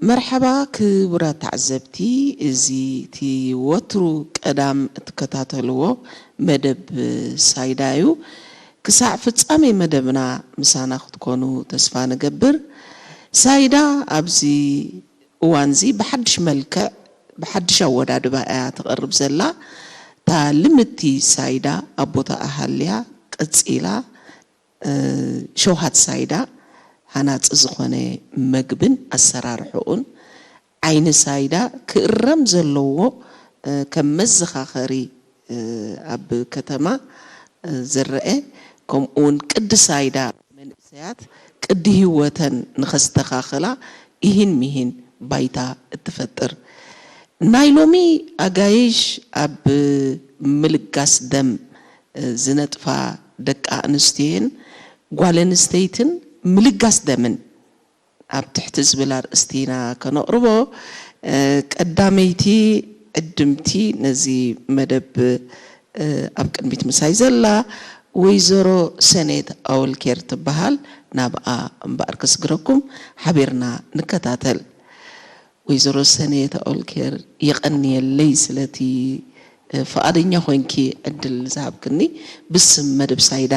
መርሓባ ክቡራት ተዓዘብቲ፣ እዚ እቲ ወትሩ ቀዳም እትከታተልዎ መደብ ሳይዳ እዩ። ክሳዕ ፍጻሜ መደብና ምሳና ክትኮኑ ተስፋ ንገብር። ሳይዳ ኣብዚ እዋንዚ ብሓድሽ መልክዕ፣ ብሓድሽ ኣወዳድባ እያ ትቐርብ ዘላ። እታ ልምድቲ ሳይዳ ኣብ ቦታኣ ሃልያ ቀጺላ፣ እ፣ ሸውሃት ሳይዳ ሃናጺ ዝኾነ መግብን ኣሰራርሕኡን፣ ዓይኒ ሳይዳ ክእረም ዘለዎ፣ እ፣ ከም መዘኻኸሪ፣ እ፣ ኣብ ከተማ፣ እ፣ ዝረአ፣ ከምኡውን ቅዲ ሳይዳ መንእሰያት ቅዲ ህይወተን ንኸስተኻኽላ ኢሂን ሚሂን ባይታ እትፈጥር። ናይ ሎሚ ኣጋይሽ ኣብ ምልጋስ ደም፣ እ፣ ዝነጥፋ ደቂ ኣንስትዮን ጓል ኣንስተይትን ምልጋስ ደምን ኣብ ትሕቲ ዝብል ኣርእስቲ ኢና ከነቕርቦ። እ፣ ቀዳመይቲ ዕድምቲ ነዚ መደብ፣ እ፣ ኣብ ቅድሚት ምሳይ ዘላ ወይዘሮ ሰኔት ኣወልኬር ትበሃል። ናብኣ እምበኣር ከስግረኩም፣ ሓቢርና ንከታተል። ወይዘሮ ሰኔት ኣወልኬር፣ የቐንየለይ ስለቲ፣ እ፣ ፍቓደኛ ኮይንኪ ዕድል ዝሃብክኒ። ብስም መደብ ሳይዳ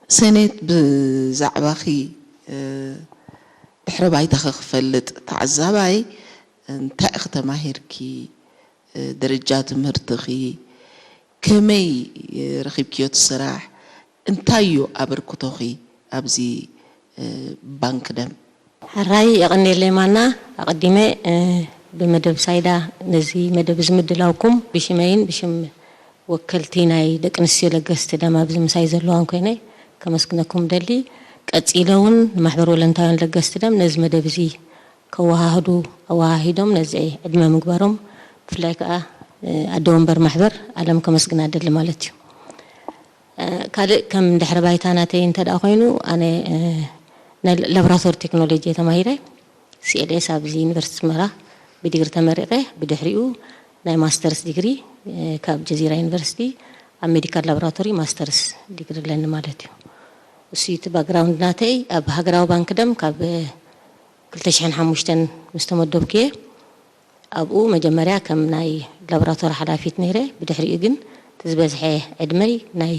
ሰኔት፣ ብዛዕባኺ፣ እ፣ ድሕረ ባይታኺ ክፈልጥ፣ ተዓዛባይ እንታይ ኢኺ ተማሂርኪ? እ፣ ደረጃ ትምህርትኺ ከመይ፣ እ፣ ረኺብክዮ እቲ ስራሕ? እንታይ እዩ ኣበርክቶኺ ኣብዚ፣ እ፣ ባንክ ደም? ሕራይ የቐንየለይ ማና። ኣቐዲመ፣ እ፣ ብመደብ ሳይዳ ነዚ መደብ እዚ ምድላውኩም ብሽመይን ብሽም ወከልቲ ናይ ደቂ ኣንስትዮ ለገስቲ ደም ኣብዚ ምሳይ ዘለዋን ኮይነ ከመስግነኩም ደሊ። ቀጺለ እውን ንማሕበር ወለንታውያን ለገስቲ ደም ነዚ መደብ እዚ ከወሃህዱ ኣወሃሂዶም ነዚ ዕድመ ምግባሮም ብፍላይ ከኣ፣ እ፣ ኣደ ወንበር ማሕበር ኣለም ከመስግና ደሊ ማለት እዩ። እ፣ ካልእ ከም ድሕሪ ባይታ ናተይ እንተ ደኣ ኮይኑ፣ ኣነ፣ እ፣ ናይ ላቦራቶሪ ቴክኖሎጂ እየ ተማሂረ። ሲ ኤል ኤስ ኣብዚ ዩኒቨርሲቲ ኣስመራ ብዲግሪ ተመሪቐ፣ ብድሕሪኡ ናይ ማስተርስ ዲግሪ፣ እ፣ ካብ ጀዚራ ዩኒቨርሲቲ ኣብ ሜዲካል ላቦራቶሪ ማስተርስ ዲግሪ ኣለኒ ማለት እዩ። እሱ እዩ እቲ ባክግራውንድ ናተይ። ኣብ ሃገራዊ ባንክ ደም ካብ፣ እ፣ ክልተ ሽሕን ሓሙሽተን ምስ ተመደብኩ እየ። ኣብኡ መጀመርያ ከም ናይ ላቦራቶሪ ሓላፊት ነይረ። ብድሕሪኡ ግን እቲ ዝበዝሐ ዕድመይ ናይ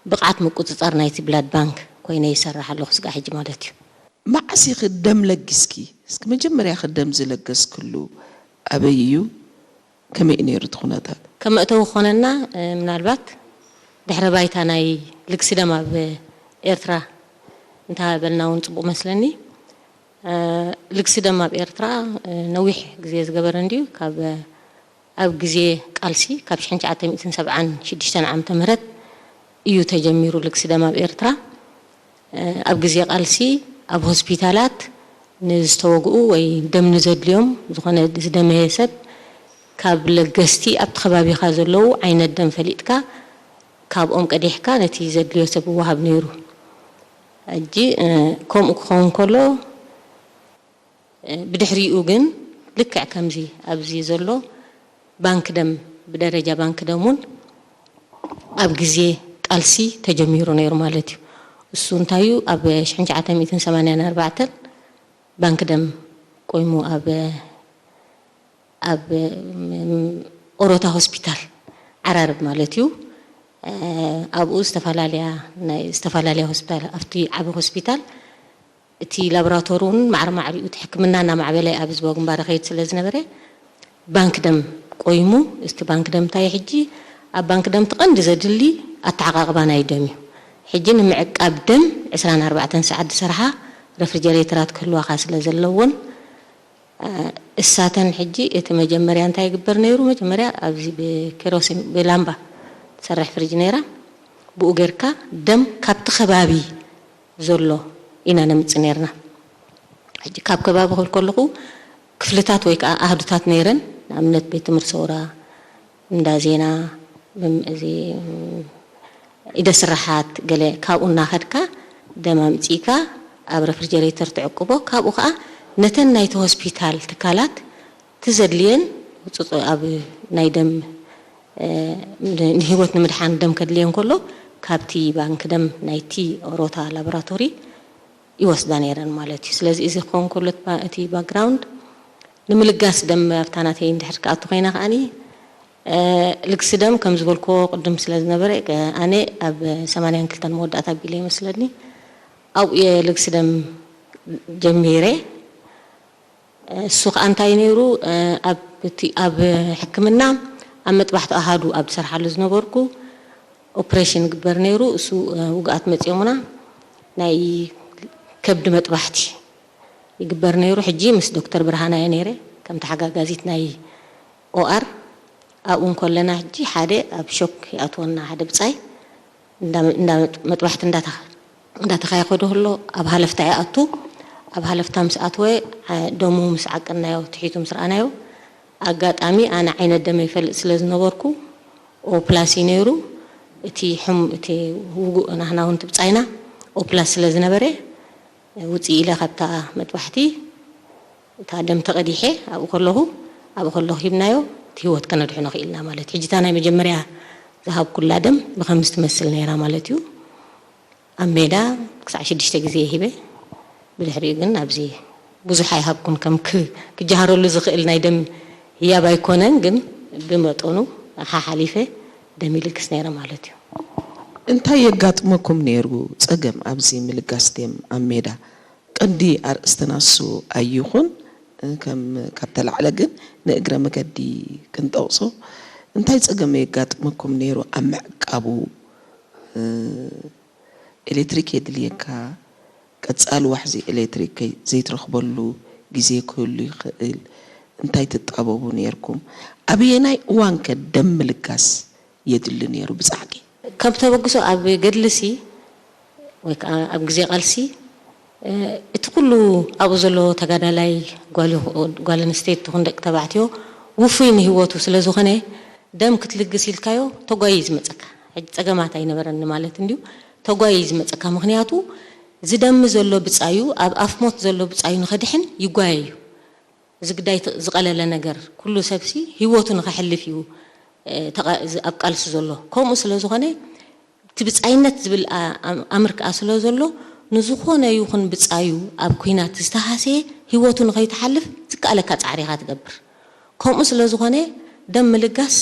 ብቕዓት ምቁጽጻር ናይቲ ብላድ ባንክ ኮይነ ይሰርሕ ኣለኹ ስጋዕ ሕጂ ማለት እዩ። መዓስ ኢኺ ደም ለጊስኪ? እስኪ መጀመርያ ኢኺ ደም ዝለገስክሉ ኣበይ እዩ? ከመይ እዩ ነይሩ እቲ ኩነታት? ከም መእተዊ ክኾነና፣ እ፣ ምናልባት ድሕረ ባይታ ናይ ልግሲ ደም ኣብ ኤርትራ እንተሃበልና እውን ጽቡቕ መስለኒ። እ፣ ልግሲ ደም ኣብ ኤርትራ፣ እ፣ ነዊሕ ግዜ ዝገበረ እንድዩ። ካብ፣ ኣብ ግዜ ቃልሲ፣ ካብ ሽሕን ትሽዓተ ሚእትን ሰብዓን ሽዱሽተን ዓመተ ምህረት እዩ ተጀሚሩ ልግሲ ደም ኣብ ኤርትራ። እ፣ ኣብ ግዜ ቃልሲ ኣብ ሆስፒታላት ንዝተወግኡ ወይ ደም ንዘድልዮም፣ ዝኾነ ዝደመየ ሰብ ካብ ለገስቲ ኣብቲ ከባቢኻ ዘለዉ ዓይነት ደም ፈሊጥካ ካብኦም ቀዲሕካ ነቲ ዘድልዮ ሰብ ይወሃብ ነይሩ። ሕጂ፣ እ፣ ከምኡ ክኸውን ከሎ፣ እ፣ ብድሕሪኡ ግን ልክዕ ከምዚ ኣብዚ ዘሎ ባንክ ደም፣ ብደረጃ ባንክ ደም እውን ኣብ ግዜ ቃልሲ ተጀሚሩ ነይሩ ማለት እዩ። እሱ እንታይ እዩ? ኣብ ሽሕን ትሽዓተ ሚእትን ሰማንያን ኣርባዕተን ባንክ ደም ቆይሙ ኣብ፣ ኣብ፣ ም፣ ኦሮታ ሆስፒታል ዓራርብ ማለት እዩ። እ፣ ኣብኡ ዝተፈላለያ ናይ፣ ዝተፈላለያ ሆስፒታል፣ ኣብቲ ዓቢ ሆስፒታል እቲ ላቦራቶሪ እውን ማዕረ ማዕሪኡ እቲ ሕክምና እናማዕበለ ኣብ ህዝባዊ ግንባር ይኸይድ ስለ ዝነበረ፣ ባንክ ደም ቆይሙ። እቲ ባንክ ደም እንታይ እዩ ሕጂ? ኣብ ባንክ ደም እቲ ቀንዲ ዘድሊ ኣተዓቓቕባ ናይ ደም እዩ። ሕጂ ንምዕቃብ ደም ዕስራን ኣርባዕተን ሰዓት ዝሰርሓ ረፍሪጀሬተራት ክህልዋኻ ስለ ዘለዎን፣ እ፣ እሳተን ሕጂ እቲ መጀመርያ እንታይ ይግበር ነይሩ? መጀመርያ ኣብዚ ብኬሮሲን፣ ብላምባ ትሰርሕ ፍሪጅ ነይራ። ብኡ ጌርካ ደም ካብቲ ከባቢ ዘሎ ኢና ነምጽእ ነይርና። ሕጂ ካብ ከባቢ ክብል ከለኹ ክፍልታት ወይ ከኣ ኣህዱታት ነይረን። ንኣብነት ቤት ትምህርቲ ሰውራ፣ እንዳ ዜና፣ መም-፣ እዚ፣ ም፣ ኢደ ስራሓት ገለ ካብኡ እናኸድካ ደም ኣምጺእካ ኣብ ረፍሪጀሬተር ትዕቅቦ። ካብኡ ከኣ ነተን ናይቲ ሆስፒታል ትካላት ትዘድልየን ውጽጾ ኣብ ናይ ደም፣ እ፣ ን-፣ ንህይወት ንምድሓን ደም ከድልየን ከሎ ካብቲ ባንክ ደም ናይቲ ኦሮታ ላቦራቶሪ ይወስዳ ነይረን ማለት እዩ። ስለዚ እዚ ክኸውን ከሎ እቲ ባክግራውንድ ንምልጋስ ደም ኣብታ ናተይ እንድሕር ክኣቱ ኮይና ከዓኒ ልግሲ ደም ከም ዝበልክዎ ቅድም ስለ ዝነበረ ኣነ ኣብ ሰማንያን ክልተን መወዳእታ ኣቢለ ይመስለኒ ኣብኡ እየ ልግሲ ደም ጀሚረ። እሱ ከዓ እንታይ ነይሩ? ኣብ ሕክምና ኣብ መጥባሕቲ ኣሃዱ ኣብ ዝሰርሓሉ ዝነበርኩ ኦፕሬሽን ይግበር ነይሩ። እሱ ውግኣት መፂኦምና ናይ ከብዲ መጥባሕቲ ይግበር ነይሩ። ሕጂ ምስ ዶክተር ብርሃና እየ ነይረ ከም ተሓጋጋዚት ናይ ኦኣር ኣብኡ እንከለና ሕጂ ሓደ ኣብ ሾክ ይኣትወና ሓደ ብፃይ መጥባሕቲ እንዳተኻየኸ ከሎ ኣብ ሃለፍታ ይኣቱ። ኣብ ሃለፍታ ምስ ኣትወ ደሙ ምስ ዓቀናዮ ትሒቱ ምስ ረኣናዮ ኣጋጣሚ ኣነ ዓይነት ደመ ይፈልጥ ስለ ዝነበርኩ ኦፕላስ እዩ ነይሩ። እቲ ሕም እቲ ውጉእ ናህና እውን ትብፃይና ኦፕላስ ስለ ዝነበረ ውፅእ ኢለ ካብታ መጥባሕቲ እታ ደም ተቐዲሐ ኣብኡ ከለኹ ኣብኡ ከለኹ ሂብናዮ እቲ ህይወት ከነድሕኖ ክኢልና ማለት እዩ። ሕጂ እታ ናይ መጀመርያ ዝሃብኩላ ደም ብኸምዚ ትመስል ነይራ ማለት እዩ። ኣብ ሜዳ ክሳዕ ሽዱሽተ ግዜ ሂበ። ብድሕሪኡ ግን ኣብዚ ብዙሕ ኣይሃብኩን ከም ክጀሃረሉ ዝኽእል ናይ ደም ህያብ ኣይኮነን ግን ብመጠኑ ሓሓሊፈ ደም ይልግስ ነይረ ማለት እዩ። እንታይ የጋጥመኩም ነይሩ ጸገም ኣብዚ ምልጋስ ደም ኣብ ሜዳ? ቀንዲ ኣርእስትና እሱ ኣይኹን ከም ካብ ተላዕለ ግን ንእግረ መገዲ ክንጠቕሶ እንታይ ጸገም የጋጥመኩም ነይሩ ኣብ ምዕቃቡ? ኤሌክትሪክ የድልየካ፣ ቀጻሊ ዋሕዚ ኤሌክትሪክ ዘይትረኽበሉ ግዜ ክህሉ ይኽእል፣ እንታይ ትጣበቡ ነይርኩም? ኣበየናይ እዋንከ ደም ምልጋስ የድሊ ነይሩ ብጻዕቂ? ከም ተበግሶ ኣብ ገድልሲ ወይ ከዓ ኣብ ግዜ ቃልሲ እቲ ኩሉ ኣብኡ ዘሎ ተጋዳላይ ጓል ኣንስተይቲ ትኹን ደቂ ተባዕትዮ ውፉይ ንህይወቱ ስለ ዝኾነ ደም ክትልግስ ኢልካዮ ተጓዩ እዩ ዝመፀካ። ሕጂ ፀገማት ኣይነበረኒ ማለት እንድዩ፣ ተጓዩ እዩ ዝመፀካ። ምኽንያቱ ዝደሚ ዘሎ ብፃዩ ኣብ ኣፍ ሞት ዘሎ ብፃዩ ንኸድሕን ይጓየ እዩ። እዚ ግዳይ ዝቐለለ ነገር ኩሉ ሰብሲ ህይወቱ ንኸሕልፍ እዩ ኣብ ቃልሲ ዘሎ። ከምኡ ስለ ዝኾነ እቲ ብጻይነት ዝብል ኣምር ከኣ ስለ ዘሎ ንዝኾነ ይኹን ብጻዩ ኣብ ኲናት ዝተሃሰየ ህይወቱ ንኸይትሓልፍ ዝከኣለካ ጻዕሪ ኢኻ ትገብር። ከምኡ ስለ ዝኾነ ደም ምልጋስ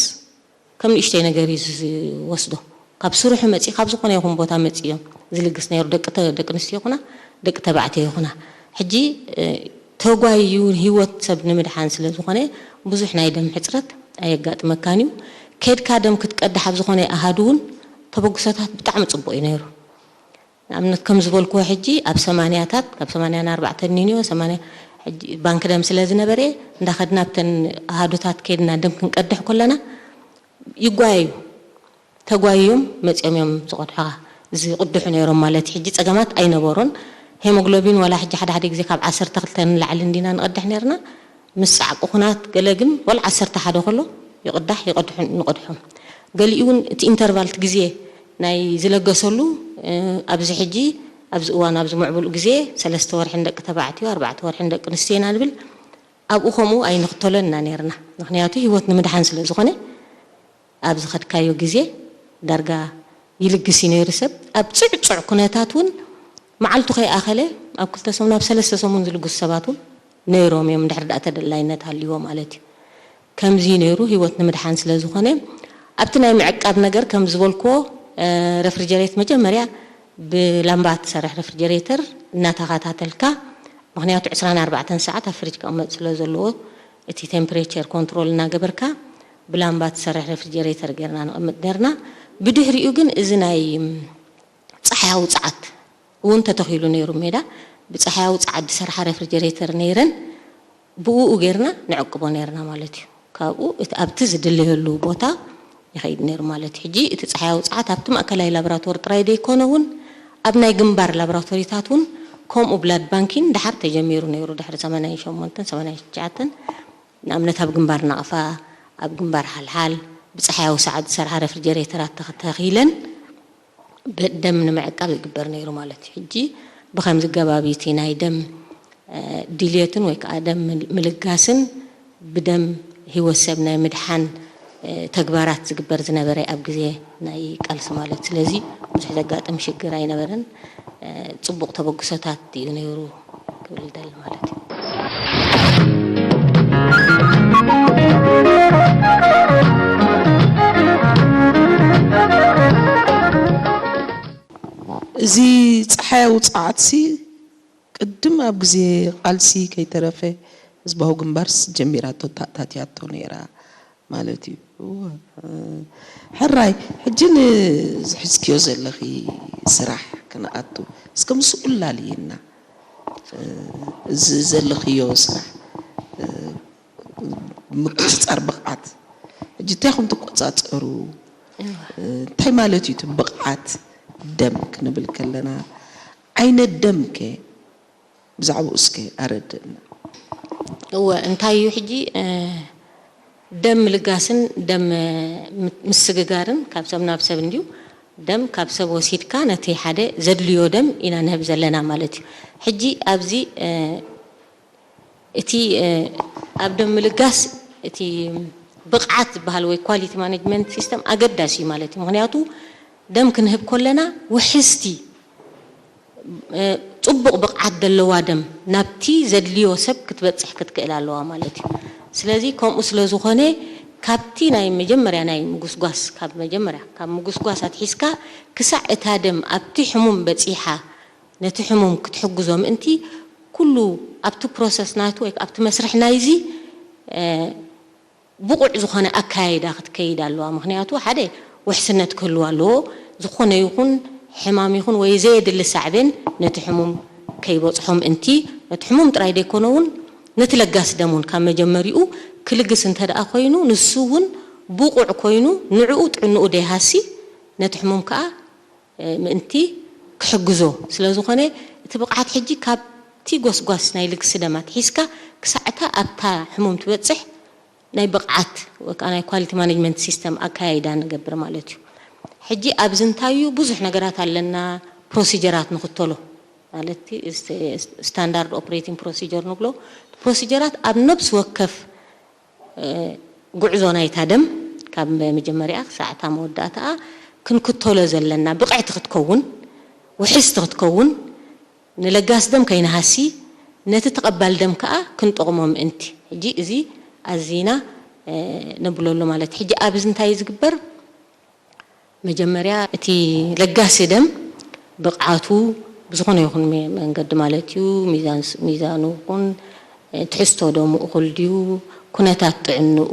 ከም ንእሽተይ ነገር እዩ ዝወስዶ። ካብ ስርሑ መጺኡ ካብ ዝኾነ ይኹን ቦታ መጺኡ እዮም ዝልግስ ነይሩ ደቂ ኣንስትዮ ይኹና ደቂ ተባዕትዮ ይኹና። ሕጂ ተጓይዩ ህይወት ሰብ ንምድሓን ስለ ዝኾነ ብዙሕ ናይ ደም ሕፅረት ኣየጋጥመካን እዩ። ከድካ ደም ክትቀድሕ ኣብ ዝኾነ ኣሃዱ እውን ተበግሶታት ብጣዕሚ ፅቡቕ እዩ ነይሩ። ንኣብነት ከም ዝበልክዎ ሕጂ ኣብ ሰማንያታት ካብ ሰማንያን ኣርባዕተን ኒንዮ ሰማንያ ሕጂ ባንክ ደም ስለ ዝነበረ እንዳኸድና ኣብተን ኣሃዱታት ከድና ደም ክንቀድሕ ከለና ይጓየዩ ተጓይዮም መፂኦም እዮም ዝቐድሑኻ ዝቕድሑ ነይሮም ማለት እዩ። ሕጂ ፀገማት ኣይነበሮን። ሄሞግሎቢን ዋላ ሕጂ ሓደ ሓደ ግዜ ካብ ዓሰርተ ክልተ ንላዕሊ እንዲና ንቐድሕ ነይርና። ምስ ፃዕቂ ኩናት ገለ ግን ዋላ ዓሰርተ ሓደ ከሎ ይቕዳሕ ይቐድሑ ንቐድሖም። ገሊኡ እውን እቲ ኢንተርቫል እቲ ግዜ ናይ ዝለገሰሉ ኣብዚ ሕጂ ኣብዚ እዋን ኣብዚ ምዕቡል ግዜ ሰለስተ ወርሒ ንደቂ ተባዕትዮ ኣርባዕተ ወርሒ ንደቂ ኣንስትዮ ኢና ንብል። ኣብኡ ከምኡ ኣይንኽተሎን ኢና ነይርና። ምኽንያቱ ህይወት ንምድሓን ስለ ዝኾነ ኣብ ዝኸድካዮ ግዜ ዳርጋ ይልግስ እዩ ነይሩ ሰብ። ኣብ ፅዕፁዕ ኩነታት እውን መዓልቱ ከይኣኸለ ኣብ ክልተ ሰሙን ኣብ ሰለስተ ሰሙን ዝልግሱ ሰባት እውን ነይሮም እዮም፣ እንድሕር ደኣ ተደላይነት ሃልይዎ ማለት እዩ። ከምዚ እዩ ነይሩ፣ ህይወት ንምድሓን ስለ ዝኾነ ኣብቲ ናይ ምዕቃብ ነገር ከም ዝበልክዎ ረፍሪጀሬት መጀመርያ ብላምባ ትሰርሕ ረፍሪጀሬተር እናተኸታተልካ፣ ምኽንያቱ ዕስራን ኣርባዕተን ሰዓት ኣብ ፍሪጅ ክቕመጥ ስለ ዘለዎ እቲ ቴምፕሬቸር ኮንትሮል እናገበርካ ብላምባ ትሰርሕ ረፍሪጀሬተር ጌርና ነቐምጥ ነርና። ብድሕሪኡ ግን እዚ ናይ ፀሓያዊ ፀዓት እውን ተተኺሉ ነይሩ ሜዳ ብፀሓያዊ ፀዓት ዝሰርሓ ረፍሪጀሬተር ነይረን ብእኡ ጌርና ንዕቅቦ ነይርና ማለት እዩ። ካብኡ ኣብቲ ዝድለየሉ ቦታ ይኸይድ ነይሩ ማለት እዩ። ሕጂ እቲ ፀሓያዊ ፀዓት ኣብቲ ማእከላይ ላብራቶሪ ጥራይ ዘይኮነ እውን ኣብ ናይ ግንባር ላብራቶሪታት እውን ከምኡ ብላድ ባንኪን ድሓር ተጀሚሩ ነይሩ ድሕሪ ሰማንያን ሸሞንተን ሰማንያን ትሽዓተን ንኣብነት ኣብ ግንባር ናቕፋ ኣብ ግንባር ሓልሓል ብፀሓያዊ ሰዓት ዝሰርሓ ረፍሪጀሬተራት ተተኺለን ደም ንምዕቃብ ዝግበር ነይሩ ማለት እዩ። ሕጂ ብኸምዚ ገባብ እቲ ናይ ደም ድልየትን ወይ ከዓ ደም ምልጋስን ብደም ህይወት ሰብ ናይ ምድሓን ተግባራት ዝግበር ዝነበረ ኣብ ግዜ ናይ ቃልሲ ማለት ስለዚ ብዙሕ ዘጋጥም ሽግር ኣይነበረን። ጽቡቕ ተበግሶታት እዩ ነይሩ ክብል ይደሊ ማለት እዩ። እዚ ጸሓያዊ ጸዓትሲ ቅድም ኣብ ግዜ ቃልሲ ከይተረፈ ህዝባዊ ግንባርስ ጀሚራቶ ተኣታትያቶ ነይራ ማለት እዩ። እወ፣ እ፣ ሕራይ፣ ሕጂ ንዝሕዝክዮ ዘለኺ ስራሕ ክንኣቱ፣ እስከ ምስኡ ኣላልይና። እ፣ እዚ ዘለኽዮ ስራሕ፣ እ፣ ምቁጽጻር ብቕዓት፣ ሕጂ እንታይ ኢኹም ትቆጻጸሩ? እወ። እ፣ እንታይ ማለት እዩ እቲ ብቕዓት ደም ክንብል ከለና? ዓይነት ደም ከ ብዛዕባኡ እስከ ኣረድእና። እወ፣ እንታይ እዩ ሕጂ፣ እ፣ ደም ምልጋስን ደም፣ እ፣ ም-፣ ምስግጋርን ካብ ሰብ ናብ ሰብ እንድዩ። ደም ካብ ሰብ ወሲድካ ነቲ ሓደ ዘድልዮ ደም ኢና ንህብ ዘለና ማለት እዩ። ሕጂ ኣብዚ፣ እ፣ እቲ፣ እ፣ ኣብ ደም ምልጋስ እቲ ብቕዓት ዝበሃል ወይ ኳሊቲ ማኔጅመንት ሲስተም ኣገዳሲ እዩ ማለት እዩ። ምኽንያቱ ደም ክንህብ ከለና ውሕስቲ፣ እ፣ ጽቡቕ ብቕዓት ደለዋ ደም ናብቲ ዘድልዮ ሰብ ክትበጽሕ ክትክእል ኣለዋ ማለት እዩ። ስለዚ ከምኡ ስለ ዝኾነ ካብቲ ናይ መጀመርያ ናይ ምጉስጓስ፣ ካብ መጀመርያ ካብ ምጉስጓስ ኣትሒዝካ ክሳዕ እታ ደም ኣብቲ ሕሙም በጺሓ ነቲ ሕሙም ክትሕግዞ ምእንቲ ኩሉ ኣብቲ ፕሮሰስ ናቱ ወይ ኣብቲ መስርሕ ናይዚ፣ እ፣ ብቑዕ ዝኾነ ኣከያይዳ ክትከይድ ኣለዋ። ምኽንያቱ ሓደ ውሕስነት ክህልዋ ኣለዎ። ዝኾነ ይኹን ሕማም ይኹን ወይ ዘየድሊ ሳዕቤን ነቲ ሕሙም ከይበጽሖ ምእንቲ፣ ነቲ ሕሙም ጥራይ ደይኮነ እውን ነቲ ለጋስ ደም እውን ካብ መጀመሪኡ ክልግስ እንተ ደኣ ኮይኑ ንሱ እውን ብቑዕ ኮይኑ ንዕኡ ጥዕንኡ ደይሃሲ ነቲ ሕሙም ከኣ ምእንቲ ክሕግዞ ስለ ዝኾነ፣ እቲ ብቕዓት ሕጂ ካብቲ ጎስጓስ ናይ ልግሲ ደም ኣትሒዝካ ክሳዕ እታ ኣብታ ሕሙም ትበጽሕ ናይ ብቕዓት ወይ ከዓ ናይ ኳሊቲ ማኔጅመንት ሲስተም ኣከያይዳ ንገብር ማለት እዩ። ሕጂ ኣብዚ እንታይ እዩ ብዙሕ ነገራት ኣለና፣ ፕሮሲጀራት ንኽተሎ ማለት እቲ ስታንዳርድ ኦፕሬቲንግ ፕሮሲጀር ንብሎ ፕሮሲጀራት ኣብ ነብሲ ወከፍ ጉዕዞ ናይታ ደም ካብ መጀመርያ ክሳዕ እታ መወዳእታኣ ክንክተሎ ዘለና ብቕዕቲ ክትከውን፣ ውሕስቲ ክትከውን፣ ንለጋስ ደም ከይንሃሲ፣ ነቲ ተቐባል ደም ከኣ ክንጠቕሞ ምእንቲ። ሕጂ እዚ ኣዚና ነብለሉ ማለት። ሕጂ ኣብዚ እንታይ እዩ ዝግበር? መጀመርያ እቲ ለጋሲ ደም ብቕዓቱ ብዝኾነ ይኹን መ-፣ መንገዲ ማለት እዩ፣ ሚዛን ስ-፣ ሚዛኑ ይኹን፣ እ፣ ትሕዝቶ ደሙ እኹል ድዩ፣ ኩነታት ጥዕንኡ፣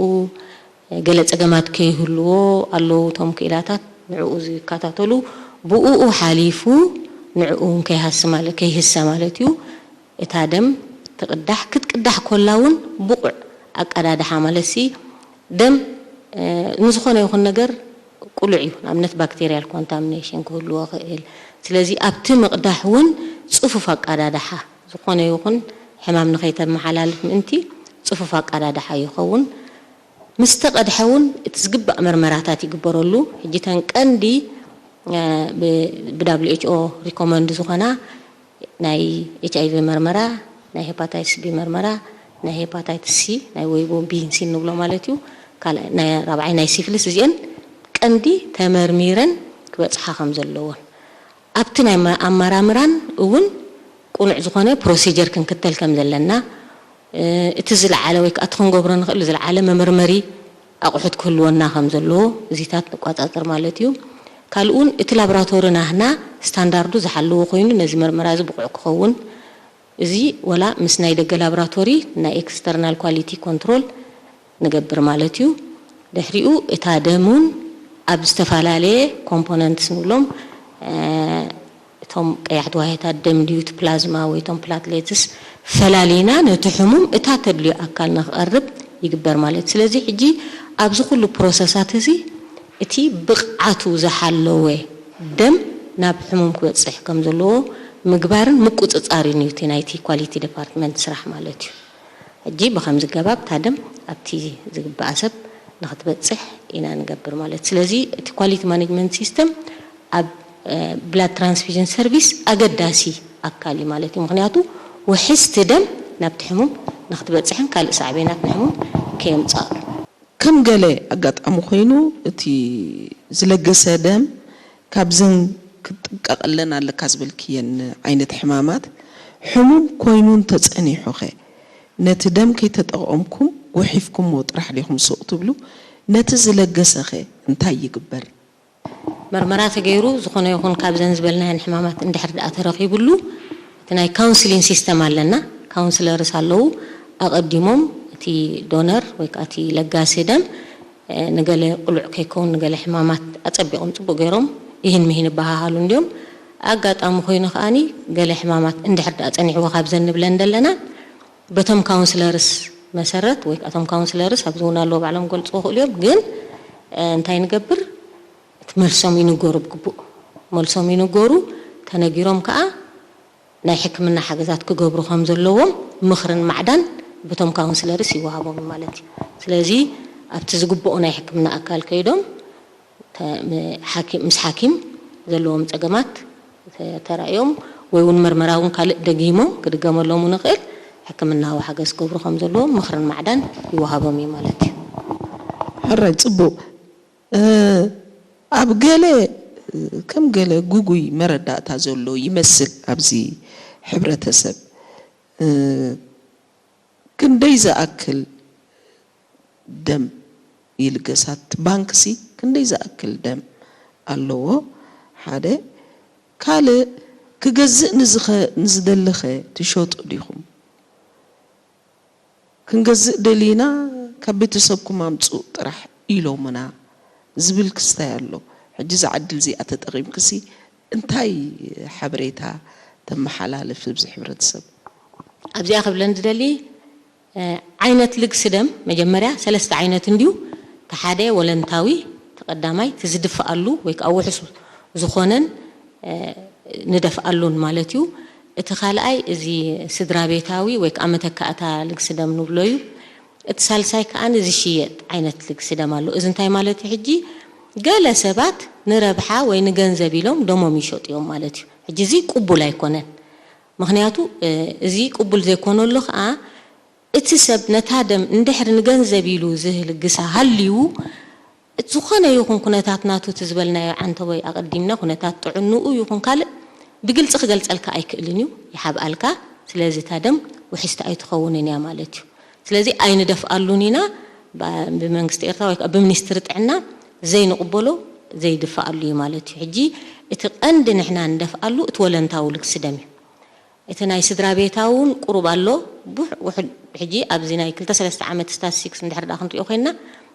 እ፣ ገለ ጸገማት ከይህልዎ ኣለዉ እቶም ክኢላታት ንዕኡ ዝከታተሉ፣ ብእኡ ሓሊፉ ንዕኡ እውን ከይሃሲ ማለ-፣ ከይህሰ ማለት እዩ። እታ ደም ትቕዳሕ፣ ክትቅዳሕ ኮላ እውን ብቑዕ ኣቀዳድሓ ማለትሲ ደም፣ እ፣ ንዝኾነ ይኹን ነገር ቅሉዕ እዩ። ንኣብነት ባክቴርያል ኮንታሚኔሽን ክህልዎ ይኽእል። ስለዚ ኣብቲ ምቕዳሕ እውን ጽፉፍ ኣቀዳድሓ፣ ዝኾነ ይኹን ሕማም ንኸይተመሓላልፍ ምእንቲ ጽፉፍ ኣቀዳድሓ ይኸውን። ምስ ተቐድሐ እውን እቲ ዝግባእ መርመራታት ይግበረሉ። ሕጂ እተን ቀንዲ፣ እ፣ ብ-፣ ብ-ደብሊው ኤች ኦ ሪኮመንድ ዝኾና ናይ ኤች ኣይ ቪ መርመራ፣ ናይ ሄፓታይትስ ቢ መርመራ፣ ናይ ሄፓታይትስ ሲ፣ ናይ ወይቦ ቢን ሲን ንብሎ ማለት እዩ። ካልኣይ፣ ናይ ራብዓይ ናይ ሲፍልስ፣ እዚአን ቀንዲ ተመርሚረን ክበጽሓ ከም ዘለዎን። ኣብቲ ናይ መ-፣ ኣመራምራን እውን ቅኑዕ ዝኾነ ፕሮሲጀር ክንክተል ከም ዘለና፣ እ፣ እቲ ዝለዓለ ወይ ከዓ እቲ ክንገብሮ ንኽእል ዝለዓለ መመርመሪ ኣቑሑት ክህልወና ከም ዘለዎ እዚታት ንቋጻጸር ማለት እዩ። ካልእ እውን እቲ ላብራቶሪ ናህና ስታንዳርዱ ዝሓለወ ኮይኑ ነዚ መርመራ እዚ ብቑዕ ክኸውን፣ እዚ ወላ ምስ ናይ ደገ ላብራቶሪ ናይ ኤክስተርናል ኳሊቲ ኮንትሮል ንገብር ማለት እዩ። ድሕሪኡ እታ ደም እውን ኣብ ዝተፈላለየ ኮምፖነንትስ ንብሎም፣ እ፣ እቶም ቀያሕቲ ዋህዮታት ደም ድዩ፣ እቲ ፕላዝማ ወይ እቶም ፕላትሌትስ ፈላሊና ነቲ ሕሙም እታ ተድልዮ ኣካል ንክቐርብ ይግበር ማለት እዩ። ስለዚ ሕጂ ኣብዚ ኩሉ ፕሮሰሳት እዚ እቲ ብቕዓቱ ዝሓለወ ደም ናብ ሕሙም ክበጽሕ ከም ዘለዎ ምግባርን ምቁጽጻርን እዩ እቲ ናይቲ ኳሊቲ ዲፓርትመንት ስራሕ ማለት እዩ። ሕጂ ብኸምዚ ገባብ እታ ደም ኣብቲ ዝግባኣ ሰብ ንኽትበጽሕ ኢና ንገብር ማለት። ስለዚ እቲ ኳሊቲ ማኔጅመንት ሲስተም ኣብ፣ እ፣ ብላድ ትራንስፊዥን ሰርቪስ ኣገዳሲ ኣካል እዩ ማለት እዩ። ምኽንያቱ ውሕስቲ ደም ናብቲ ሕሙም ንኽትበጽሕን ካልእ ሳዕቤናት ንሕሙም ከየምጽኣሉ። ከም ገለ ኣጋጣሚ ኮይኑ እቲ ዝለገሰ ደም ካብዘን ክትጥንቀቐለን ኣለካ ዝበልክየን ዓይነት ሕማማት፣ ሕሙም ኮይኑ እንተጸኒሑኸ፣ ነቲ ደም ከይተጠቐምኩም ጉሒፍኩሞ ጥራሕ ዲኹም ሱቕ ትብሉ? ነቲ ዝለገሰኸ እንታይ ይግበር? መርመራ ተገይሩ ዝኾነ ይኹን ካብዘን ዝበልናየን ሕማማት እንድሕር ደኣ ተረኺብሉ፣ እቲ ናይ ካውንስሊን ሲስተም ኣለና። ካውንስለርስ ኣለዉ። ኣቐዲሞም እቲ ዶነር ወይ ከዓ እቲ ለጋሲ ደም፣ እ፣ ንገለ ቅሉዕ ከይከውን፣ ንገለ ሕማማት ኣጸቢቖም ጽቡቕ ገይሮም ይህን ምሂን ይበሃሃሉ እንድዮም። ኣጋጣሚ ኮይኑ ከኣኒ ገለ ሕማማት እንድሕር ደኣ ጸኒሕዎ ካብዘን ንብለን ደለና፣ በቶም ካውንስለርስ መሰረት ወይ ከዓ እቶም ካውንስለርስ ኣብዚ እውን ኣለዉ ባዕሎም ክገልጽዎ ክእሉ እዮም። ግን፣ እ፣ እንታይ ንገብር? እቲ መልሶም ይንገሩ ብግቡእ። መልሶም ይንገሩ፣ ተነጊሮም ከኣ ናይ ሕክምና ሓገዛት ክገብሩ ከም ዘለዎም ምኽርን ማዕዳን በቶም ካውንስለርስ ይወሃቦም እዩ ማለት እዩ። ስለዚ ኣብቲ ዝግብኦ ናይ ሕክምና ኣካል ከይዶም ተ-፣ ም-፣ ሓኪም፣ ምስ ሓኪም ዘለዎም ጸገማት ተ-፣ ተራእዮም ወይ እውን መርመራ እውን ካልእ ደጊሞም ክድገመሎም እውን ይኽእል፣ ሕክምናዊ ሓገዝ ክገብሩ ከም ዘለዎም ምኽርን ማዕዳን ይወሃቦም እዩ ማለት እዩ። ሕራይ ጽቡቕ። እ፣ ኣብ ገለ፣ ከም ገለ ጉጉይ መረዳእታ ዘሎ ይመስል ኣብዚ ሕብረተሰብ። እ፣ ክንደይ ዝኣክል ደም ይልገስ? እቲ ባንክሲ ክንደይ ዝኣክል ደም ኣለዎ? ሓደ። ካልእ፣ ክገዝእ ንዝኸ-፣ ንዝደልኸ ትሸጡ ዲኹም? ክንገዝእ ደሊና፣ ካብ ቤተሰብኩም ኣምጽኡ ጥራሕ ኢሎምና ዝብል ክስታይ ኣሎ። ሕጂ እዛ ዕድል እዚኣ ተጠቒምክሲ እንታይ ሓበሬታ ተመሓላልፍ ኣብዚ ሕብረተሰብ? ኣብዚኣ ክብለን ዝደሊ፣ እ፣ ዓይነት ልግሲ ደም መጀመርያ ሰለስተ ዓይነት እንድዩ። እቲ ሓደ ወለንታዊ፣ እቲ ቀዳማይ፣ እቲ ዝድፍኣሉ ወይ ከዓ ውሑስ ዝኾነን፣ እ፣ ንደፍኣሉን ማለት እዩ። እቲ ካልኣይ እዚ ስድራ ቤታዊ ወይ ከዓ መተካእታ ልግሲ ደም ንብሎ እዩ። እቲ ሳልሳይ ከዓ ዝሽየጥ ዓይነት ልግሲ ደም ኣሎ። እዚ እንታይ ማለት እዩ? ሕጂ ገለ ሰባት ንረብሓ ወይ ንገንዘብ ኢሎም ደሞም ይሸጡ እዮም ማለት እዩ። ሕጂ እዚ ቅቡል ኣይኮነን። ምኽንያቱ፣ እ፣ እዚ ቅቡል ዘይኮነሉ ከዓ እቲ ሰብ ነታ ደም እንድሕር ንገንዘብ ኢሉ ዝልግሳ ሃልዩ፣ እቲ ዝኾነ ይኹን ኩነታት ናቱ፣ እቲ ዝበልናዮ ዓንተቦይ ኣቐዲምና፣ ኩነታት ጥዕንኡ ይኹን ካልእ ብግልጺ ክገልጸልካ ኣይክእልን እዩ፣ ይሓብኣልካ። ስለዚ እታ ደም ውሕስቲ ኣይትኸውንን እያ ማለት እዩ። ስለዚ ኣይንደፍኣሉን ኢና፣ ባ-፣ ብመንግስቲ ኤርትራ ወይ ከዓ ብሚኒስትሪ ጥዕና ዘይንቕበሎ፣ ዘይድፍኣሉ እዩ ማለት እዩ። ሕጂ እቲ ቀንዲ ንሕና ንደፍኣሉ እቲ ወለንታዊ ልግሲ ደም እዩ። እቲ ናይ ስድራ ቤታዊ እውን ቁሩብ ኣሎ። ቡሕ-፣ ውሕድ፣ ሕጂ ኣብዚ ናይ ክልተ ሰለስተ ዓመት ስታትስቲክስ እንድሕር ደኣ ክንሪኦ ኮይንና፣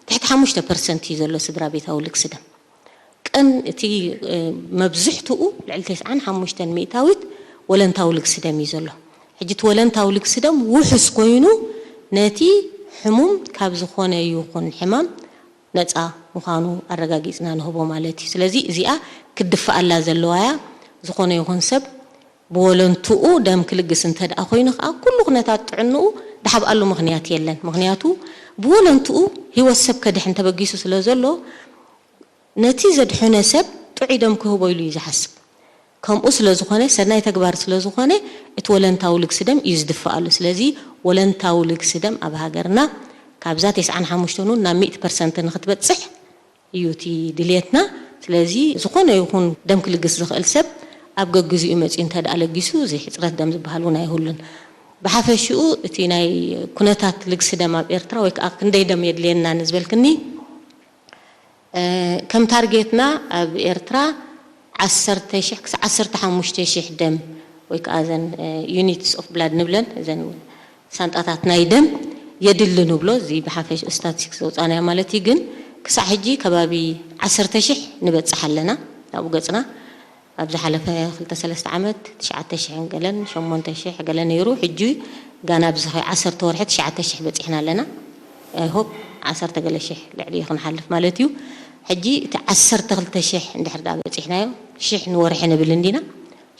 ትሕቲ ሓሙሽተ ፐርሰንት እዩ ዘሎ ስድራ ቤታዊ ልግሲ ደም። ቀን እቲ፣ እ፣ መብዝሕትኡ ልዕሊ ተስዓን ሓሙሽተን ሚእታዊት ወለንታዊ ልግሲ ደም እዩ ዘሎ። ሕጂ እቲ ወለንታዊ ልግሲ ደም ውሑስ ኮይኑ፣ ነቲ ሕሙም ካብ ዝኾነ ይኹን ሕማም ነጻ ምዃኑ ኣረጋጊጽና ንህቦ ማለት እዩ። ስለዚ እዚኣ ክትድፍኣላ ዘለዋ እያ። ዝኾነ ይኹን ሰብ ብወለንትኡ ደም ክልግስ እንተ ደኣ ኮይኑ ከኣ፣ ኩሉ ኩነታት ጥዕንኡ ድሓብኣሉ ምኽንያት የለን። ምኽንያቱ ብወለንትኡ ህይወት ሰብ ከድሕን ተበጊሱ ስለ ዘሎ፣ ነቲ ዘድሐነ ሰብ ጥዑይ ደም ክህቦ ኢሉ እዩ ዝሓስብ። ከምኡ ስለ ዝኾነ፣ ሰናይ ተግባር ስለ ዝኾነ፣ እቲ ወለንታዊ ልግሲ ደም እዩ ዝድፍኣሉ። ስለዚ ወለንታዊ ልግሲ ደም ኣብ ሃገርና ካብዛ ተስዓን ሓሙሽተን እውን ናብ ሚእቲ ፐርሰንት ንክትበጽሕ እዩ እቲ ድልየትና። ስለዚ ዝኾነ ይኹን ደም ክልግስ ዝኽእል ሰብ ኣብ ገግዚኡ መጺኡ እንተ ደኣ ለጊሱ፣ እዚ ሕጽረት ደም ዝበሃል እውን ኣይህሉን። ብሓፈሽኡ እቲ ናይ ኩነታት ልግሲ ደም ኣብ ኤርትራ ወይ ከዓ ክንደይ ደም የድልየና ንዝበልክኒ፣ እ፣ ከም ታርጌትና ኣብ ኤርትራ ዓሰርተ ሺሕ ክሳብ ዓሰርተ ሓሙሽተ ሺሕ ደም ወይ ከዓ እዘን፣ እ፣ ዩኒትስ ኦፍ ብላድ ንብለን፣ እዘን ሳንጣታት ናይ ደም የድሊ ንብሎ፣ እዚ ብሓፈሽ ስታትስቲክስ ዘውፃእናዮ ማለት እዩ። ግን ክሳዕ ሕጂ ከባቢ ዓሰርተ ሺሕ ንበፅሕ ኣለና ናብኡ ገፅና። ኣብ ዝሓለፈ ክልተ ሰለስተ ዓመት ትሽዓተ ሽሕን ገለን ሸሞንተ ሽሕ ገለ ነይሩ። ሕጂ ጋና ኣብዚ ኸ ዓሰርተ ወርሒ ትሽዓተ ሽሕ በፂሕና ኣለና። I hope ዓሰርተ ገለ ሽሕ ልዕሊ ክንሓልፍ ማለት እዩ። ሕጂ እቲ ዓሰርተ ክልተ ሽሕ እንድሕር ደኣ በፂሕናዮ፣ ሽሕ ንወርሒ ንብል እንዲና፣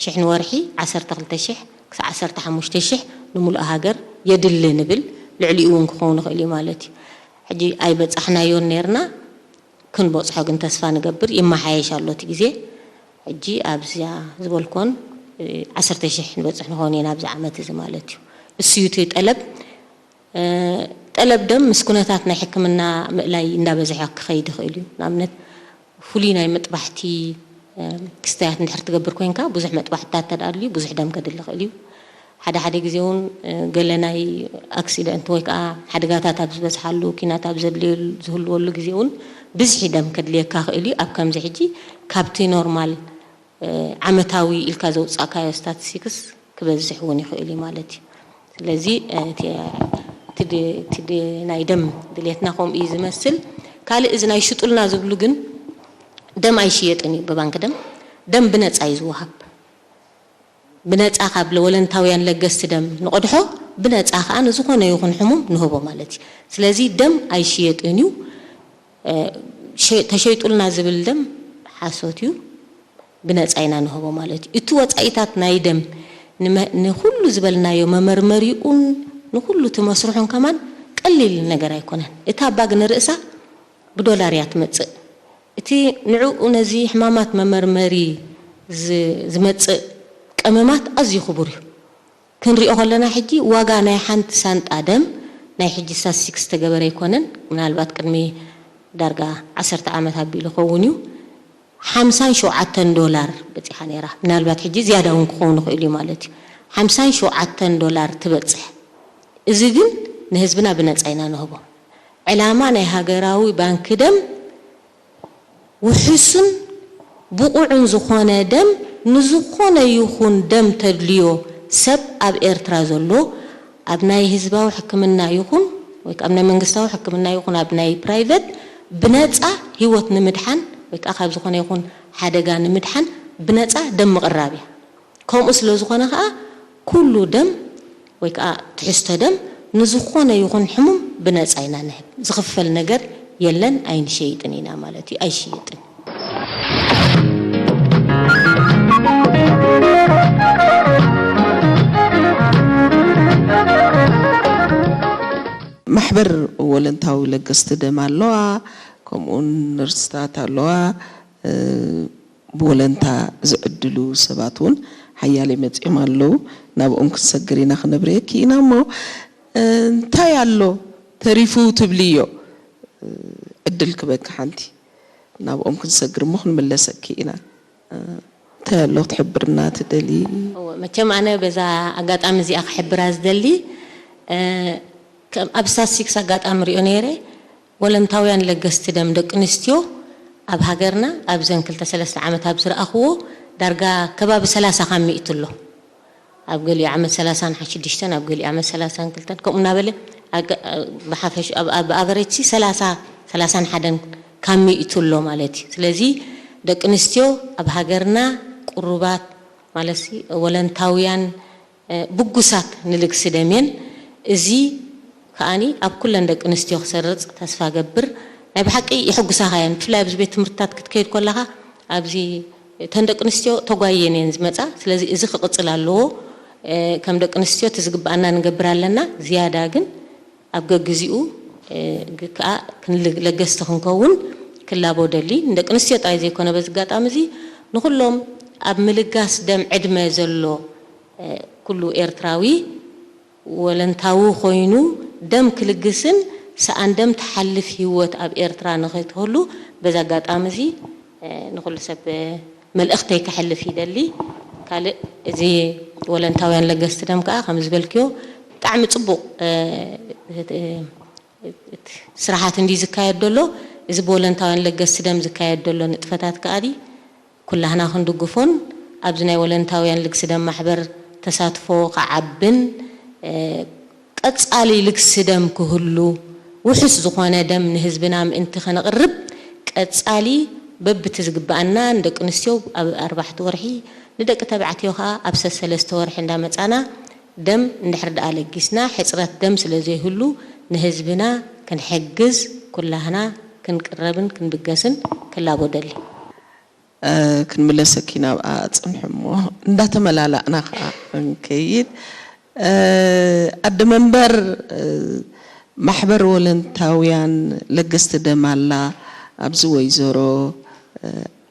ሽሕ ንወርሒ ዓሰርተ ክልተ ሽሕ ክሳብ ዓሰርተ ሓሙሽተ ሽሕ ንምሉእ ሃገር የድሊ ንብል፣ ልዕሊኡ እውን ክኸውን ይኽእል እዩ ማለት እዩ። ሕጂ ኣይበጻሕናዮን ነይርና፣ ክንበጽሖ ግን ተስፋ ንገብር፣ ይመሓየሽ ኣሎ እቲ ግዜ። ሕጂ ኣብዚኣ ዝበልኮን፣ እ፣ ዓሰርተ ሽሕ ንበጽሕ ንኸውን ኢና ኣብዚ ዓመት እዚ ማለት እዩ። እሱ እዩ እቲ ጠለብ። እ፣ ጠለብ ደም ምስ ኩነታት ናይ ሕክምና ምእላይ እንዳበዝሐ ክኸይድ ይኽእል እዩ። ንኣብነት ፍሉይ ናይ መጥባሕቲ ክስተያት እንድሕር ትገብር ኮይንካ ብዙሕ መጥባሕትታት ተዳልዩ ብዙሕ ደም ከድሊ ክእል እዩ። ሓደ ሓደ ግዜ እውን ገለ ናይ ኣክሲደንት ወይ ከዓ ሓደጋታት ኣብ ዝበዝሓሉ፣ ኪናት ኣብ ዘድልየሉ ዝህልወሉ ግዜ እውን ብዝሒ ደም ከድልየካ ክእል እዩ። ኣብ ከምዚ ሕጂ ካብቲ ኖርማል ዓመታዊ ኢልካ ዘውፃእካዮ ስታቲስቲክስ ክበዝሕ እውን ይኽእል እዩ ማለት እዩ። ስለዚ እቲ ናይ ደም ድሌትና ከምኡ እዩ ዝመስል። ካልእ እዚ ናይ ሽጡልና ዝብሉ ግን ደም ኣይሽየጥን እዩ ብባንክ ደም። ደም ብነፃ እዩ ዝወሃብ። ብነፃ ካብ ለወለንታውያን ለገስቲ ደም ንቐድሖ፣ ብነፃ ከዓ ንዝኾነ ይኹን ሕሙም ንህቦ ማለት እዩ። ስለዚ ደም ኣይሽየጥን እዩ። ተሸይጡልና ዝብል ደም ሓሶት እዩ። ብነፃ ኢና ንህቦ ማለት እዩ። እቲ ወፃኢታት ናይ ደም ንመ- ንኹሉ ዝበልናዮ መመርመሪኡን ንኹሉ እቲ መስርሑን ከማን ቀሊል ነገር ኣይኮነን። እታ ባግ ንርእሳ ብዶላር እያ ትመጽእ። እቲ ንዕኡ ነዚ ሕማማት መመርመሪ ዝ- ዝመጽእ ቀመማት ኣዝዩ ክቡር እዩ። ክንሪኦ ከለና ሕጂ ዋጋ ናይ ሓንቲ ሳንጣ ደም ናይ ሕጂ ስታትስቲክስ ዝተገበረ ኣይኮነን። ምናልባት ቅድሚ ዳርጋ ዓሰርተ ዓመት ኣቢሉ ኸውን እዩ ሓምሳን ሸውዓተን ዶላር በፂሓ ነይራ። ምናልባት ሕጂ ዝያዳ እውን ክኸውን ይኽእል እዩ ማለት እዩ። ሓምሳን ሸውዓተን ዶላር ትበፅሕ። እዚ ግን ንህዝብና ብነፃ ኢና ንህቦ። ዕላማ ናይ ሃገራዊ ባንኪ ደም ውሑስን ብቑዕን ዝኾነ ደም ንዝኾነ ይኹን ደም ተድልዮ ሰብ ኣብ ኤርትራ ዘሎ ኣብ ናይ ህዝባዊ ሕክምና ይኹን ወይ ኣብ ናይ መንግስታዊ ሕክምና ይኹን ኣብ ናይ ፕራይቨት ብነፃ ህይወት ንምድሓን ወይ ከዓ ካብ ዝኾነ ይኹን ሓደጋ ንምድሓን ብነፃ ደም ምቕራብ እያ። ከምኡ ስለ ዝኾነ ከዓ ኩሉ ደም ወይ ከዓ ትሕዝቶ ደም ንዝኾነ ይኹን ሕሙም ብነፃ ኢና ንህብ። ዝኽፈል ነገር የለን፣ ኣይንሸይጥን ኢና ማለት እዩ። ኣይሽየጥን። ማሕበር ወለንታዊ ለገስቲ ደም ኣለዋ፣ ከምኡውን ነርስታት ኣለዋ። ብወለንታ ዝዕድሉ ሰባት እውን ሓያለ መፂኦም ኣለዉ። ናብኦም ክንሰግር ኢና ክነብርየኪ ኢና። እሞ እንታይ ኣሎ ተሪፉ ትብልዮ? ዕድል ክበኪ ሓንቲ ናብኦም ክንሰግር እሞ ክንምለሰኪ ኢና። እንታይ ኣሎ ክትሕብርና ትደሊ? መቸም ኣነ በዛ ኣጋጣሚ እዚኣ ክሕብራ ዝደሊ ኣብ ስታትስቲክስ ኣጋጣሚ ሪኦ ነይረ። ወለንታውያን ለገስቲ ደም ደቂ ኣንስትዮ ኣብ ሃገርና ኣብዘን ክልተ ሰለስተ ዓመት ኣብ ዝረኣኽዎ ዳርጋ ከባቢ ሰላሳ ካብ ሚእቲ ኣሎ። ኣብ ገሊኡ ዓመት ሰላሳን ሽዱሽተን ኣብ ገሊኡ ዓመት ሰላሳን ክልተን ከምኡ እናበለ ብሓፈሽ ኣብ ኣቨሬጅ ሲ ሰላሳ ሰላሳን ሓደን ካብ ሚእቲ ኣሎ ማለት እዩ። ስለዚ ደቂ ኣንስትዮ ኣብ ሃገርና ቅሩባት ማለት ወለንታውያን ብጉሳት ንልግሲ ደም እየን። እዚ ከኣኒ ኣብ ኩለን ደቂ ኣንስትዮ ክሰርጽ ተስፋ ገብር። ናይ ብሓቂ የሐጉሳኻ እየን። ብፍላይ ኣብዚ ቤት ትምህርትታት ክትከይድ ከለኻ ኣብዚ እተን ደቂ ኣንስትዮ ተጓይየን እየን ዝመጻ። ስለዚ እዚ ክቕጽል ኣለዎ። ከም ደቂ ኣንስትዮ እቲ ዝግብኣና ንገብር ኣለና። ዝያዳ ግን ኣብ ገግዚኡ ከዓ ለገስቲ ክንከውን ክላቦ ደሊ። ንደቂ ኣንስትዮ ጥራይ ዘይኮነ በዚ ኣጋጣሚ እዚ ንኹሎም ኣብ ምልጋስ ደም ዕድመ ዘሎ ኩሉ ኤርትራዊ ወለንታዊ ኮይኑ ደም ክልግስን ሰኣን ደም ትሓልፍ ህይወት ኣብ ኤርትራ ንኸይትህሉ በዚ ኣጋጣሚ እዚ ንኹሉ ሰብ መልእኽተይ ከሕልፍ ይደሊ። ካልእ እዚ ወለንታውያን ለገስቲ ደም ከዓ ከም ዝበልክዮ ብጣዕሚ ፅቡቕ ስራሓት እንዲ ዝካየድ ዘሎ። እዚ ብወለንታውያን ለገስቲ ደም ዝካየድ ዘሎ ንጥፈታት ከኣ ኩላህና ክንድግፎን ኣብዚ ናይ ወለንታውያን ልግሲ ደም ማሕበር ተሳትፎ ክዓብን ቀፃሊ ልግሲ ደም ክህሉ ውሑስ ዝኾነ ደም ንህዝብና ምእንቲ ከነቕርብ ቀፃሊ በብቲ ዝግበኣና ንደቂ ኣንስትዮ ኣብ ኣርባሕቲ ወርሒ ንደቂ ተባዕትዮ ከዓ ኣብ ሰሰለስተ ወርሒ እንዳመፃና ደም እንድሕር ደኣ ለጊስና ሕፅረት ደም ስለ ዘይህሉ ንህዝብና ክንሕግዝ ኩላህና ክንቅረብን ክንብገስን ክላቦ ደሊ። ክንምለሰኪ ናብኣ ጽንሑ እሞ እንዳተመላላእና ከኣ ንከይድ። ኣደ መንበር ማሕበር ወለንታውያን ለገስቲ ደም ኣላ ኣብዚ ወይዘሮ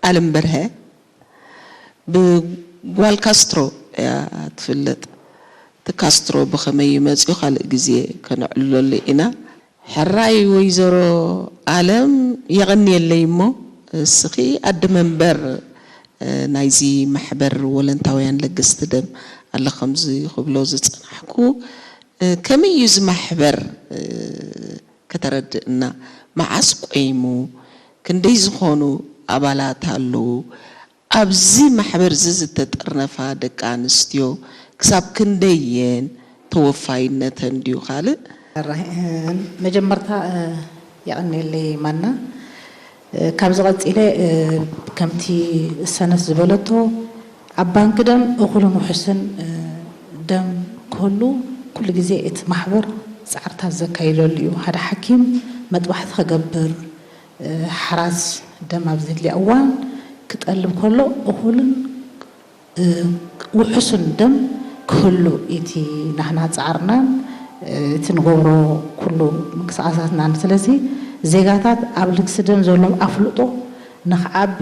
ኣለም በርሀ ብጓል ካስትሮ እያ ትፍለጥ። እቲ ካስትሮ ብኸመይ እዩ መጺኡ ካልእ ግዜ ከነዕልለሉ ኢና። ሕራይ ወይዘሮ ኣለም የቐንየለይ እሞ እስኺ ኣደ መንበር ናይዚ ማሕበር ወለንታውያን ለገስቲ ደም ኣለ ከምዚ ክብሎ ዝጸናሕኩ፣ ከመይ እዩ እዚ ማሕበር ከተረድእና? መዓስ ቆይሙ? ክንደይ ዝኾኑ ኣባላት ኣለዉ? ኣብዚ ማሕበር እዚ ዝተጠርነፋ ደቂ ኣንስትዮ ክሳብ ክንደይ እየን? ተወፋይነተን ድዩ ካልእ? መጀመርታ የቐንየለይ ማና። ካብዚ ቀፂለ ከምቲ ሰነፍ ዝበለቶ ኣብ ባንኪ ደም እኹልን ውሑስን ደም ክህሉ ኩሉ ግዜ እቲ ማሕበር ፃዕርታት ዘካይደሉ እዩ። ሓደ ሓኪም መጥባሕቲ ከገብር፣ ሓራስ ደም ኣብ ዘድልያ እዋን ክጠልብ ከሎ እኹልን ውሑስን ደም ክህሉ እቲ ናህና ፃዕርናን እቲ ንገብሮ ኩሉ ምንቅስቃሳትናን። ስለዚ ዜጋታት ኣብ ልግሲ ደም ዘለዎም ኣፍልጦ ንክዓቢ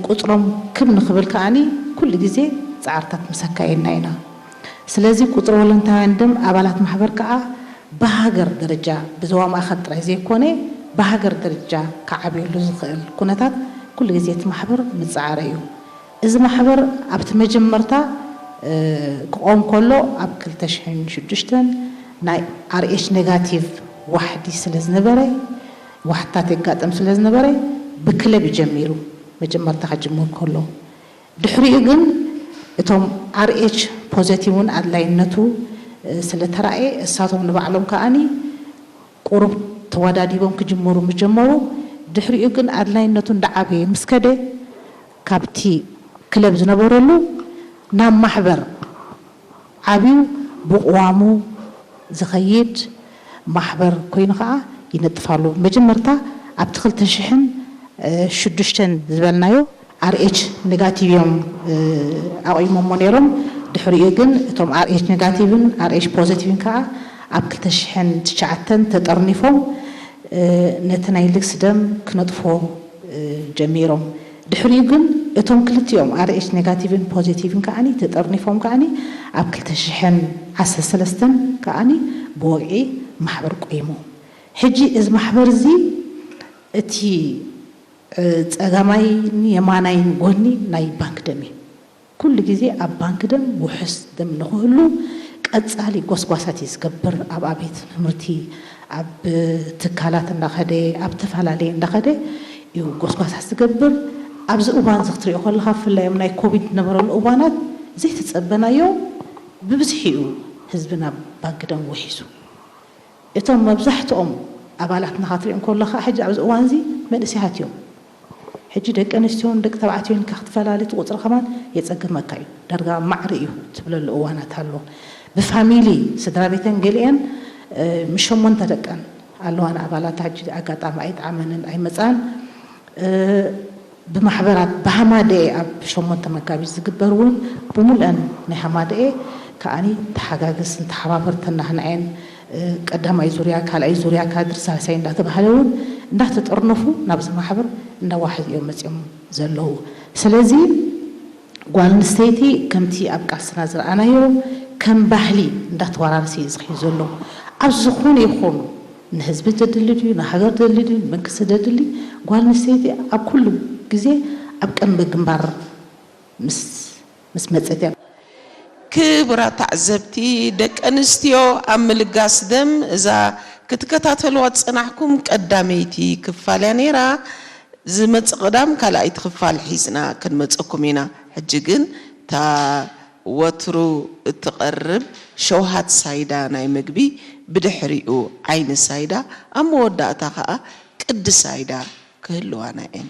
ቁፅሮም ክብ ንክብል ከዓኒ ኩሉ ግዜ ፃዕርታት ምሰካየና ኢና። ስለዚ ቁፅሪ ወለንታውያን ደም ኣባላት ማሕበር ከዓ ብሃገር ደረጃ ብዞባ ማእኸል ጥራይ ዘይኮነ ብሃገር ደረጃ ክዓብየሉ ዝኽእል ኩነታት ኩሉ ግዜ እቲ ማሕበር ምፅዓረ እዩ። እዚ ማሕበር ኣብቲ መጀመርታ ክቆም ከሎ ኣብ ክልተ ሽሕን ሽዱሽተን ናይ ኣርኤች ኔጋቲቭ ዋሕዲ ስለ ዝነበረ ዋሕታት የጋጥም ስለ ዝነበረ ብክለብ እዩ ጀሚሩ። መጀመርታ ክጅምር ከሎ ድሕሪኡ ግን እቶም ኣርኤች ፖዘቲቭን ኣድላይነቱ ስለተራእየ እሳቶም ንባዕሎም ከኣኒ ቁሩብ ተወዳዲቦም ክጅምሩ ምስ ጀመሩ ድሕሪኡ ግን ኣድላይነቱ እንዳዓበየ ምስ ከደ ካብቲ ክለብ ዝነበረሉ ናብ ማሕበር ዓብዩ ብቕዋሙ ዝኸይድ ማሕበር ኮይኑ ከዓ ይነጥፋሉ። መጀመርታ ኣብቲ ክልተ ሽሕን ሽዱሽተን ዝበልናዮ ኣርኤች ኔጋቲቭ እዮም ኣቑሞሞ ነይሮም። ድሕሪኡ ግን እቶም ኣርኤች ኔጋቲቭን ኣርኤች ፖዘቲቭን ከዓ ኣብ ክልተ ሽሕን ትሽዓተን ተጠርኒፎም ነቲ ናይ ልግሲ ደም ክነጥፎ ጀሚሮም። ድሕሪኡ ግን እቶም ክልቲኦም ኣርኤች ኔጋቲቭን ፖዘቲቭን ከዓኒ ተጠርኒፎም ከዓኒ ኣብ ክልተ ሽሕን ዓሰርተ ሰለስተን ከዓኒ ብወግዒ ማሕበር ቆይሙ። ሕጂ እዚ ማሕበር እዚ እቲ ጸጋማይን የማናይን ጎኒ ናይ ባንክ ደም እዩ። ኩሉ ግዜ ኣብ ባንክ ደም ውሑስ ደም ንኽህሉ ቀጻሊ ጎስጓሳት እዩ ዝገብር። ኣብ ኣብያተ ትምህርቲ፣ ኣብ ትካላት እንዳኸደ፣ ኣብ ተፈላለየ እንዳኸደ እዩ ጎስጓሳት ዝገብር። ኣብዚ እዋን እዚ ክትሪኦ ከለኻ ብፍላይ ኣብ ናይ ኮቪድ ዝነበረሉ እዋናት ዘይተጸበናዮ ብብዝሒ እዩ ህዝቢ ናብ ባንክ ደም ውሒሱ። እቶም መብዛሕትኦም ኣባላትና ክትሪኦም ከለኻ ሕጂ ኣብዚ እዋን እዚ መንእሰያት እዮም። ሕጂ ደቂ ኣንስትዮን ደቂ ተባዕትዮን ኢልካ ክትፈላሊ እቲ ቁፅሪ ከማን የፀግመካ እዩ። ዳርጋ ማዕሪ እዩ ትብለሉ እዋናት ኣሎ። ብፋሚሊ ስድራ ቤተን ገሊአን ምስ ሸሞንተ ደቀን ኣለዋን ኣባላት ሕጂ ኣጋጣሚ ኣይጠዓመንን ኣይመፃን። ብማሕበራት ብሃማደኤ ኣብ ሸሞንተ መጋቢት ዝግበር እውን ብምሉአን ናይ ሃማደኤ ከዓኒ ተሓጋገዝትን ተሓባበርትን ናህና እየን። ቀዳማይ ዙርያ፣ ካልኣይ ዙርያ፣ ካድር ሳልሳይ እንዳተባህለ እውን እንዳተጠርነፉ ናብዚ ማሕበር እንዳዋሕዙ እዮም መፅዮም ዘለዉ። ስለዚ ጓል ኣንስተይቲ ከምቲ ኣብ ቃልስና ዝረኣናዮ ከም ባህሊ እንዳተወራረሰ እዩ ዝኸይድ ዘሎ። ኣብ ዝኾነ ይኹን ንህዝቢ ዘድሊ ድዩ፣ ንሃገር ዘድሊ ድዩ፣ ንመንግስቲ ዘድሊ፣ ጓል ኣንስተይቲ ኣብ ኩሉ ግዜ ኣብ ቀንበ ግንባር ምስ ምስ መፀት እያ። ክቡራት ተዓዘብቲ፣ ደቂ ኣንስትዮ ኣብ ምልጋስ ደም እዛ ክትከታተልዋ ዝፀናሕኩም ቀዳመይቲ ክፋል እያ ነይራ። ዝመፅእ ቅዳም ካልኣይቲ ክፋል ሒዝና ክንመፀኩም ኢና። ሕጂ ግን እታ ወትሩ እትቐርብ ሸውሃት ሳይዳ ናይ ምግቢ ብድሕሪኡ ዓይኒ ሳይዳ ኣብ መወዳእታ ከዓ ቅዲ ሳይዳ ክህልዋና እየን።